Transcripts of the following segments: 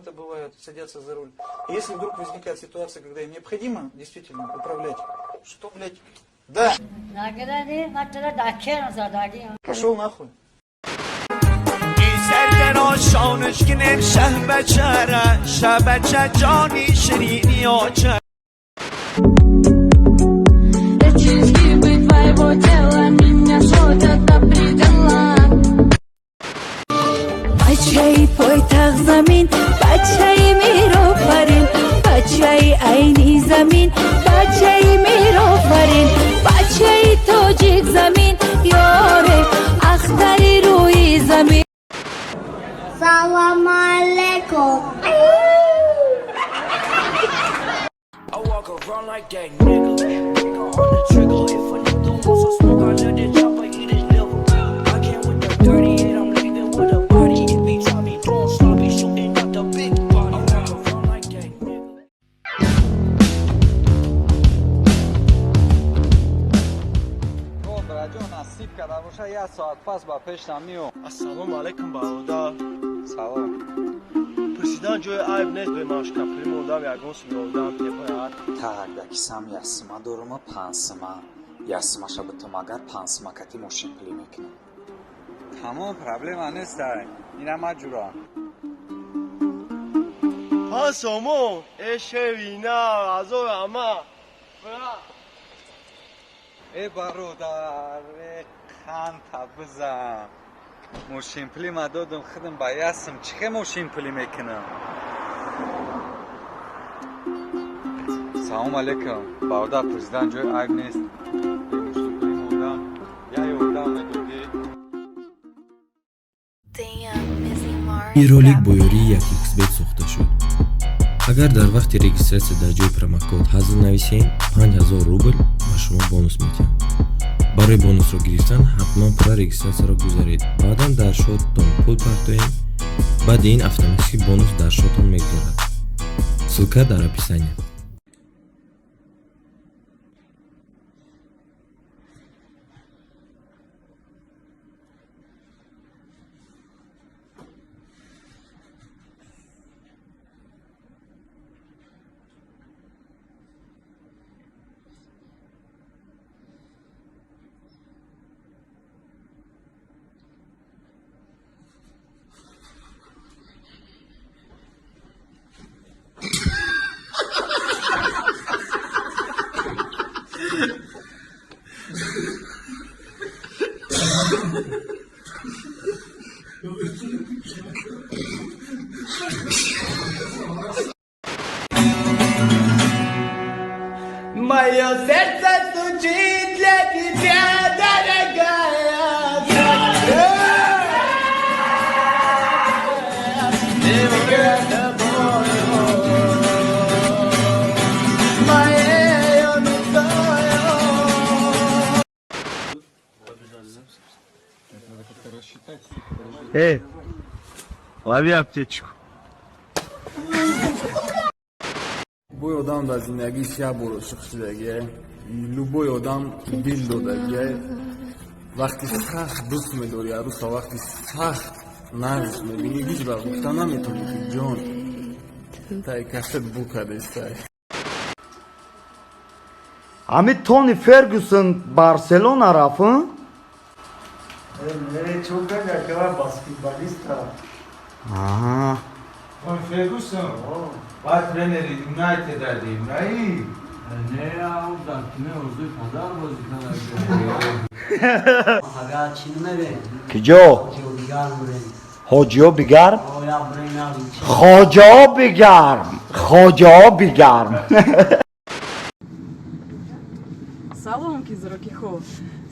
это бывает, садятся за руль. И если вдруг возникает ситуация, когда им необходимо действительно управлять, что, блядь, да, пошел нахуй. Эти изгибы твоего тела меня сводят до предела. Бачаи пойтахт замин, бачаи меҳрофарин, бачаи айни замин, бачаи меҳрофарин, бачаи тоҷик замин, ёре ахтари рӯи замин. Салам алейкум. I walk around like that nigga. Finger on the trigger. If a nigga wants some smoke, I let it chopper eat his liver. I came with the 38, I'm leaving with a body. If he try me doing sloppy, shooting out the big body. I walk around like that nigga. Браҷон, насиб карда боша, як соат пас ба пешам миём. Ассалому алайкум, бародар. Салом. Пурсидан ҷои айб нест, бемашкапулӣ мондам, ягон сум ёрдам мебояд. Так, да кисам ясима дорума, пансима ясимаша битум, агар пансима кати мошин пулӣ мекунам. Тамом, проблема нестай, ина маҷура. 5 сомон, э шевина, азор ама. Э, бародар, э, қанта бизан, мошинпулӣ ма додум, худам ба ясм чӣ хе мошинпулӣ мекунам? Салом алейкум, бародар, пурсидан ҷои айб нест, мошинпулӣ мондам, я ёрдам медодӣ? Ин ролик бо ёрии 1xBet сохта шуд. Агар дар вақти регистрация дар ҷои промокод ҳазл нависем, 5000 рубл ба шумо бонус медиҳанд. Барои бонусро гирифтан ҳатман пурра регистрация ро гузаред, баъдан дар счёт тон пул партоед. Баъди ин автоматически бонус дар счёт он мегузарад. Ссылка дар описание. Мое сердце стучит для тебя, дорогая. Не тобою, моею мечтою. Эй, лови аптечку. Любой одам дар зиндагиш як бор ошиқ шудагия, любой одам дил додагия. Вақти сахт дӯст медорӣ арӯса, вақти сахт нағз мебинӣ, ҳеҷ вақт гуфта наметавонӣ, ки ҷон тай кашат бу кардестай. Ҳами Тони Фергюсон Барселона рафт? Не, баскетболиста. Тони Фергюсон? Баъд тренери Юнайтед дадим, наи? Не, дар тими орзуи падар бозӣ карда. Агар чӣ намерем? Киҷо? Ҳоҷиобигарм бурем. Ҳоҷиоби гарм? Оя, бурем. Хоҷаоби гарм, хоҷаоби гарм. Салом, кизрокихо.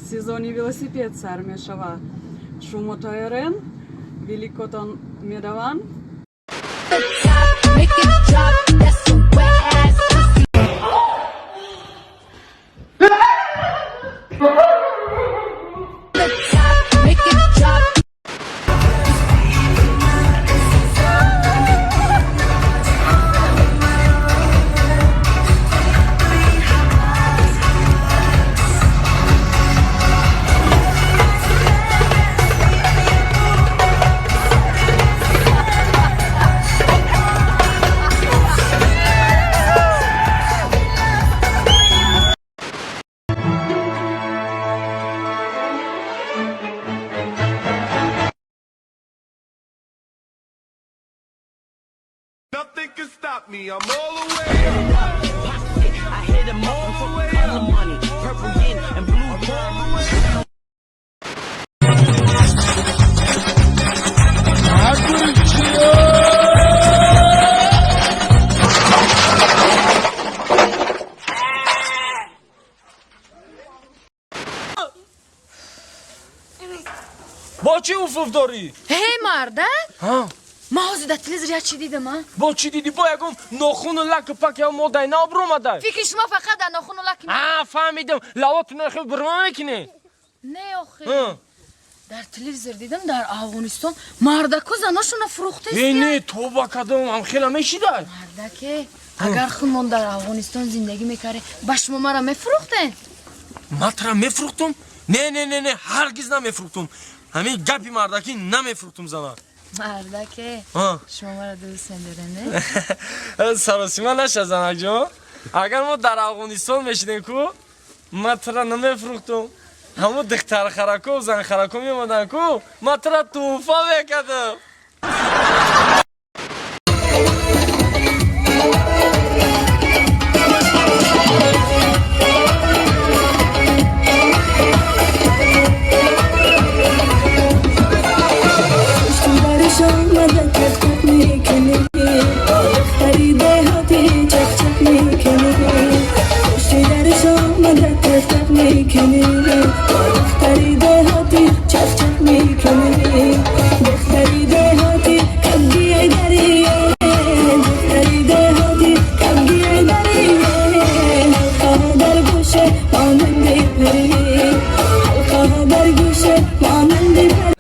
Сезони велосипед сар мешава. Шумо тайёрен? Великотон медаван? Make it drop, that's some wet ass pussy. The top, make it drop. Nothing can stop me. I'm all the way up. I hit him up and took color money, purple yin and blue I'm all the way up. Бо чӣ уфуф дорӣ? Ҳей, марда, ман ҳозир дар телевизор як чӣ дидам, а? Бо чӣ дидӣ? Бо ягон нохуну лаку пак ё модаи нав биромадай? Фикри шумо фақат дар нохуну лаки. А, фаҳмидам, лавотуно хел бурма мекунӣ. Не, охи, дар телевизор дидам, дар Афғонистон мардаку заношуна фурӯхтаст. Э, не, тоба кадом, ам хела мешидай. Мардаке, агар худмон дар Афғонистон зиндагӣ мекардем, ба шумо мара мефурӯхтем? Ман тара мефурӯхтум? Не, не, не, не, ҳаргиз намефурӯхтум. Ҳамин гапи мардакӣ, намефурӯхтум зана. Мардаке, шумо мара дӯст медоред, не? Саросима наша, занакҷон. Агар мо дар Афғонистон мешидем ку, ман тара намефурӯхтум. Ҳамун духтархарако, занхарако меомаданд ку, ман тара тӯҳфа мекардам. Пушти омада чак-чак мекунӣ, духтари деҳотӣ чак-чак мекунӣ. Пушти дарш омада чак-чак мекунӣ, духтари деҳотӣ чак-чак мекунӣ. Духтари деҳотӣ кабгиай дарие, духтари деҳотӣ кабгиай дарие. Ҳалқаҳо дар гӯше монанди парӣ, ҳалқаҳо дар гӯше монанди парӣ.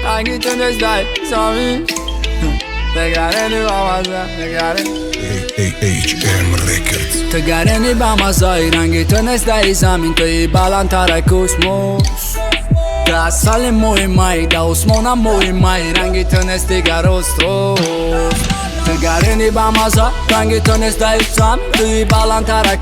Ранги ту нестай замин. Тегарени бамаза, тегарени. AHM Records. Тегарени бамазаи, ранги ту нестай замин. Туи баландтара космос. Ту асали моҳи май, да осмона моҳи май. Ранги ту нест дигар рост рост. Тегарени бамаза, ранги ту нестай замин. Туи баландтара.